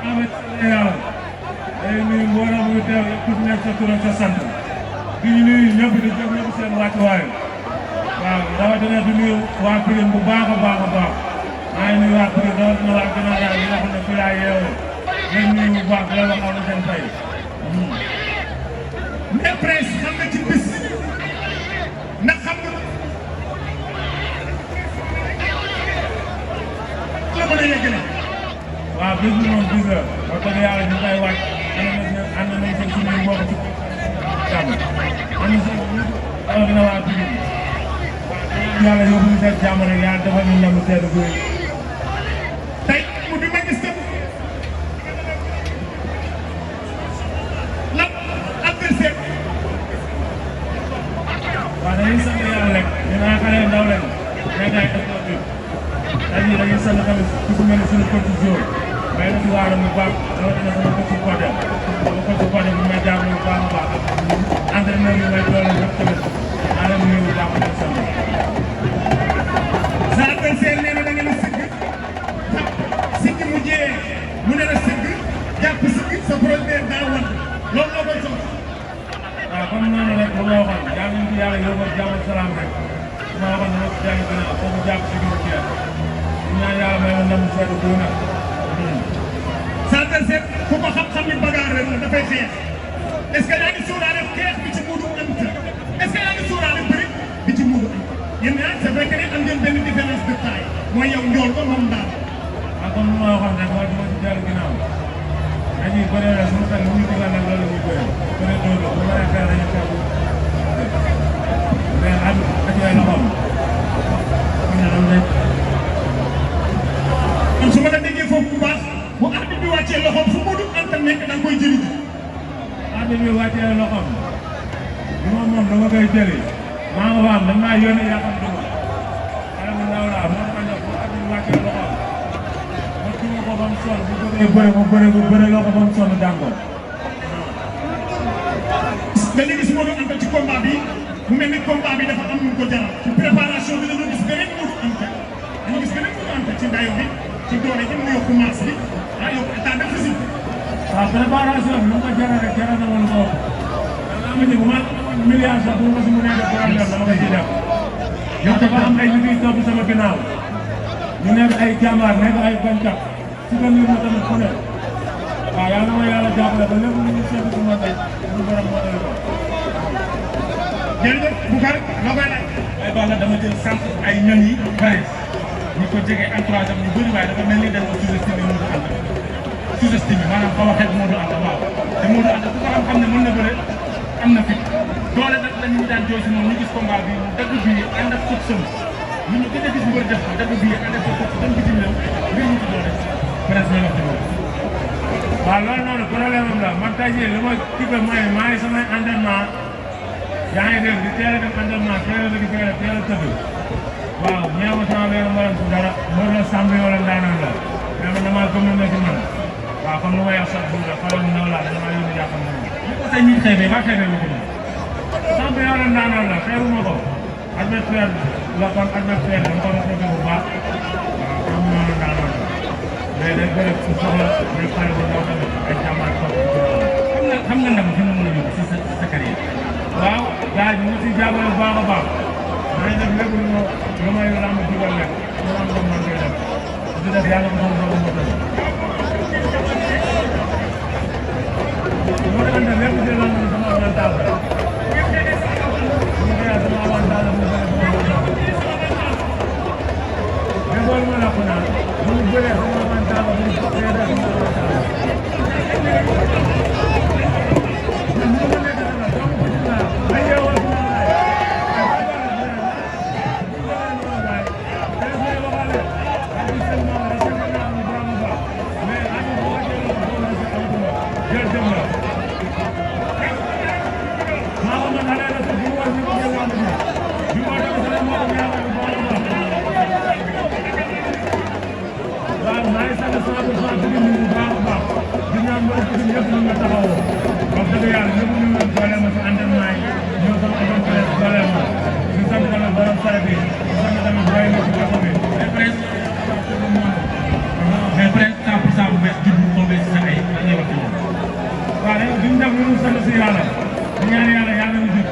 Ahmed yàlla day nuyu mbooloo mu teew yëpp ku nekk sa tur ak sa sant di nuyu ñëpp di jox ñëpp seen wàccuwaay waaw rawatina di nuyu waa Pikine bu baax a baax a baax maa ngi nuyu waa Pikine rawatina waa Gannaaw Rail yi nga xam ne fii laa yeewoo leen nuyu bu baax di la wax aw na seen fay. mais Prince xam nga ci bis ndax xam nga la mën a yeggale. waaw bis bi moom bis la wax dëgg yàlla ñu koy wàcc ànd nañ seen suñuy mbokk ci jàmm ànd seen rawatina waa Pikine yàlla yóbbu ñu seen jàmm rek yàlla defal ñu ndam seen góor yi. tey mu di ma gis que lan adversaire. waaw dañuy sant yàlla rek ñu naan xale ndaw lañ nekk ay sportif dañuy sant tamit ku mel ni suñu coach Diop may na ci waaram bu baax rawatina sama coach Codé bu may jàppale bu baax a baax ak entraîneur yi may doole yëpp tamit maa leen nuyu bu baax a baax sant. sa adversaire nee na da ngeen a sëgg Sigui mujjee mu ne la sëgg jàpp Sigui sa problème daa wan loolu la koy soxla. waaw comme noonu rek bu ma waxoon yaa ngi ci yàlla yóbbu ak jàmm ak salaam rek bu ma waxoon dama ci jàng gannaaw foofu jàpp Sigui mu jeex ñu ñaan yàlla may ma ndam seetu bu nag. sa adversaire ku ko xam-xam ni bagarre la dafay xeex est-ce que yaa ngi suuraale xeex bi ci Modou Anta est-ce que yaa ngi suuraale bëri bi ci Modou Anta yéen ñaar c'est vrai que ne am ngeen benn différence de taille mooy yow njool ko moom daal. waaw comme ni ma waxoon rek mooy dama ci jàng ginnaaw dañuy bëree rek suñu xel lu ñu digal nag loolu la ñuy bëree bëree dóor la bu mënee xeex dañuy xeex mais ak ay loxoom xam ne dama nekk. kon su ma la déggee foofu bu baax bu arbitre bi wàccee loxoom fu Modou Anta nekk da nga koy jëli ji. arbitre bi wàccee loxoom bi moom dama koy jëli maa nga faam dañ maa yónnee yaa xam dugg xale bu ndaw laa moo tax nag bu arbitre bi wàccee loxoom ma tuuma ko ba mu sonn bu bëre loo ko ba mu sonn daan ko. nga léegi si Modou Anta ci combat bi mu mel ni combat bi dafa am lu ko jaral ci préparation bi dañoo gis beneen Modou Anta dañu gis beneen Modou Anta ci dayo bi ci doole ji mu yokku maas bi yokku état de physique. waaw préparation bi lu ma jaral rek jaral na ma lu ko daa ma ji bu ma milliard sax bu ma si mënee def problème dama ko ciy def yow dafa am ay ñu ngi topp sama ginnaaw ñu nekk ay jàmbaar nekk ay bañkat si benn ma tamit ku ne waaw yàlla na ma yàlla jàppale ba lépp lu ñu seetlu si ma tey ñu borom moo tële ko. jërëjëf Boucar loo koy laaj. ay baax na dama jël sant ay ñoñ yi bëri ñu ko jege entourage am ñu bëri waaye dafa mel ni dañ ko sous-estimé Modou Anta sous-estimé maanaam xaw a xeeb Modou Anta waaw te Modou Anta ku ko xam ne mën na bëre am na fit doole nag la ñu daan jooy si moom ñu gis combat bi mu dagg bii ànd ak coach sëm ñu ñu gën a gis mbër def ko dagg bii ànd ak coach dem bitim réew mbir mu ci doole presque wax ci moom. waaw loolu noonu problème am la man tey jii li ma kiipe mooy maa ngi samay entraînement yaa ngi dégg di teel a dem entraînement teel a tëdd waaw ñëw ma sama benn mbaram si dara mbër la sàmm yoo la ndaanaan la mais man damaa gëm ne ci man waaw comme lu ma yàq sax buñ la xale bu ndaw laa damaa yónni jàppal na ma. ñu ko tey ñu xeebee ba xeebee lu ko moom. sàmm yoo la ndaanaan la xeebu ma ko adversaire la kon adversaire la ko respecté bu baax waaw sàmm yoo la ndaanaan la mais day bëri su soxla mais xale bu ndaw tamit ay jàmbaar topp xam nga ndam fi mu mën a yóbbu si sa carrière. waaw gars yi ñu ngi siy jàppale bu baax a baax maa ngi def lépp lu may lamb dugal rek lu am doom man koy def di def yàlla ko sama doom moo tëdd moo tax ne lépp di lamb sama avantage la sama avantage la mu bëre sama avantage mais loolu ma la ko naan mu bëree sama avantage la mu bëree sama avantage mais presque 100% bu bees juddu tombé si sa nag mënul sant si yàlla di ñaan yàlla yàlla ñu jub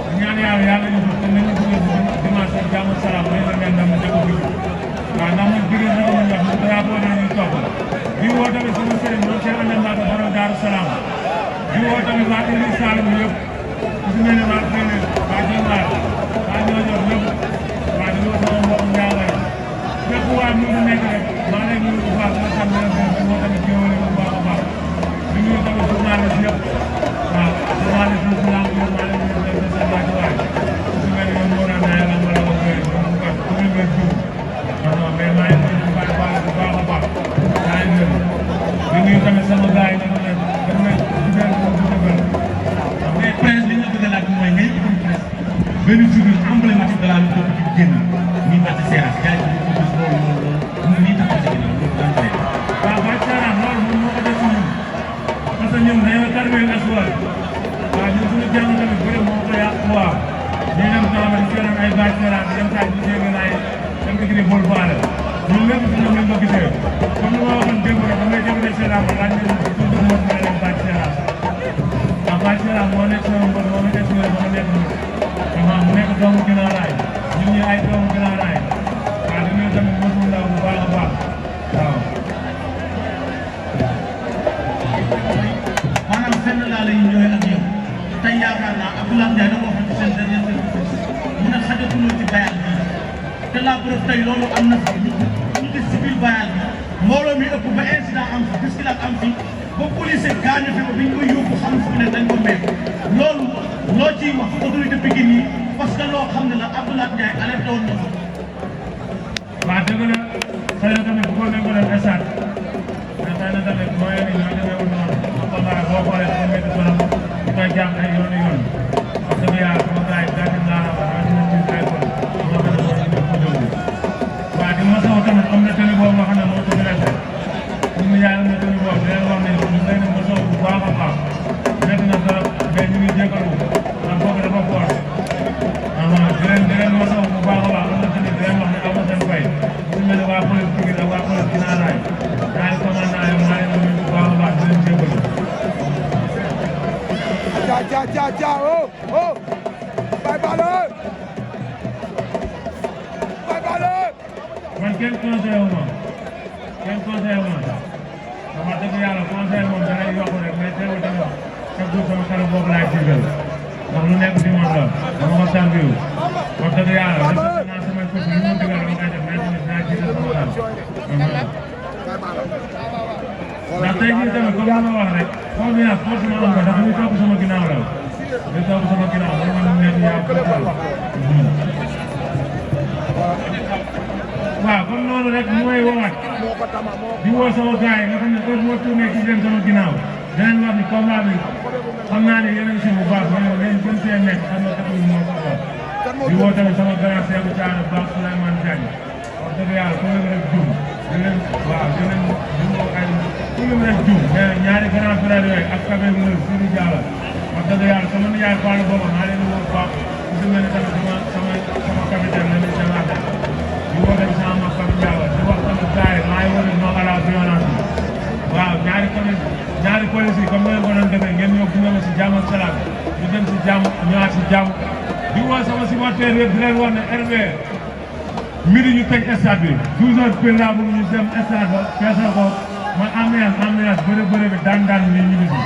di ñaan yàlla ñu jub te nañu duggee si dimanche ak jàmm salaam may la ngeen dem na dëkk bi waaw ndax man jigéen rek lañ wax mu drapeau la ñuy topp di woo tamit sama sëriñ moom Cheikh Anta Mbacke borom Daaru Salaam di woo tamit waa Indi Saloum yëpp ku si mel ne waa Sénégal waa Diomaye waa Niodior ñëpp waa di woo sama mbokk Ndiaye képp waa mu ngi nekk rek maa ngi nuyu bu baax ma xam ne di woo tamit jiwale bu baax a baax di nuyu tamit journaliste yëpp waaw journaliste yi maa ngi nuyu de sa wàccuwaay ku si mel ne ñoom moo naan yàlla ma la ko bëri ñoom bu baax ku leen leen jiw non mais maa ngi nuyu bu baax a baax maa ngi nuyu di nuyu tamit sama gars yi nag dañ may dugal mais presse li nga bëgg a laaj mooy ngay ubbi presse benn figure emblématique de la lutte politique génn muy Bathie Seras gars yi ñu gis loolu nii taxaw ci ginnaaw loolu daan fay. waaw Bathie Seras loolu moom moo ko def ci ñun parce que ñun dañoo tarbiyu aswal waaw ñun suñu jàng tamit bëri moo ko yàq waaw ñu dem sama di seetaan ay Bathie Seras dem saa ñu dégg ay dem ko gis bool faale ñun lépp si ñoom lañ ko gisee comme ni ma waxoon démb rek damay dem rek Seras ma laaj leen toujours moo ma leen Bathie Seras waaw Bathie Seras moo nekk sama mbër moo nekk si wér moo nekk nii mu nekk doomu ginnaaw raay ñun ñu ay doomu ginnaaw raay waaw di nuyu tamit mos mu ndaw bu baax a baax waaw. maanaam fenn laa lay ñëwee ak yow tey yaakaar naa Abdoulaye Ndiaye da nga waxoon ci seen dernier service mu ne xajatuloo ci bayal bi te la preuve tey loolu am na fi ñu gis ci biir bayal bi mbooloo mi ëpp ba incident am fi bousculade am fi ba police gaañu fi ba bi ñu koy yóbbu xam fi ne dañ ko mel loolu loo ciy wax autorité Pikine yi parce que loo xam ne la Abdoulaye Ndiaye alerté woon na ko. waaw dëgg la xëy na tamit bu ko nekk def stade mais xëy na tamit mooy ni ñoo demeewul noonu combat boo xoolee dafa métti trop ñu koy jàpp ay yoon wax dëgg yàlla sama gars yi gàcce naa la wax dina ci ay kon moo gën a mën a ñëw ko déglu waaw di masawu tamit am na tëni boobu nga xam ne moo ko blessé suñu yaay am na tëni boobu di leen wax ne ñu leen di masawu bu baax a baax nekk na trop mais ñu ngi jégalu ndax boobu dafa foor di leen masawu bu baax a baax am na tëni di leen wax ne aw na seen fay su mel ne waa police Pikine ak waa police Guinaar Rail ñaari commandant yi maa ngi leen bu baax a baax di leen jégalu. Oh Baye Balla man kenn conseillé wu ma wax dëgg yàlla conseil moom da ngay yokk rek mais teewul tamit chaque jour sama xel boobu laay tiital ndax lu nekk ci man la dama ko tarbiyu wax dëgg yàlla respecté naa samay kër yi mu digal dama koy def mais tamit naa jiital sama xel. ndax tey jii tamit comme ni ma wax rek confiance force ma am ko dafa ñu topp sama ginnaaw la ñu topp sama ginnaaw man man nekk yaa ko waaw comme noonu rek mooy woowaat di woo sama gars yi nga xam ne heure moo tourné ci leen sama ginnaaw dinañ wax ni combat bi xam naa ne yeneen si bu baax mais leen gën see nekk xam nga taxul moo ko wax di woo tamit sama grand Seugu Thiané baax Souleymane Diagne wax dëgg yàlla ku leen rek jum di leen waaw di leen di woo ay ku leen rek jum mais ñaari grand frère yooyu ak Kabé Mbeur Sidi Diallo wax dëgg yàlla sama nijaay Fallou booba maa leen di woo baax ku si mel ne tamit sama capitaine la muy Sénégal di woo tamit sama mag Fallou Diallo di wax tamit gars yi maa ngi woo non à la violence waaw ñaari police yi comme ni ngeen ko doon defee ngeen ñëw gunge ma si jàmm ak salaam ñu dem si jàmm ñëwaat si jàmm di woo sama supporter yëpp di leen wax ne RB midi ñu tëj stade bi 12 heures pile laa bëgg ñu dem stade ba feesal ko man ambiance bëre bi daan bi ñu si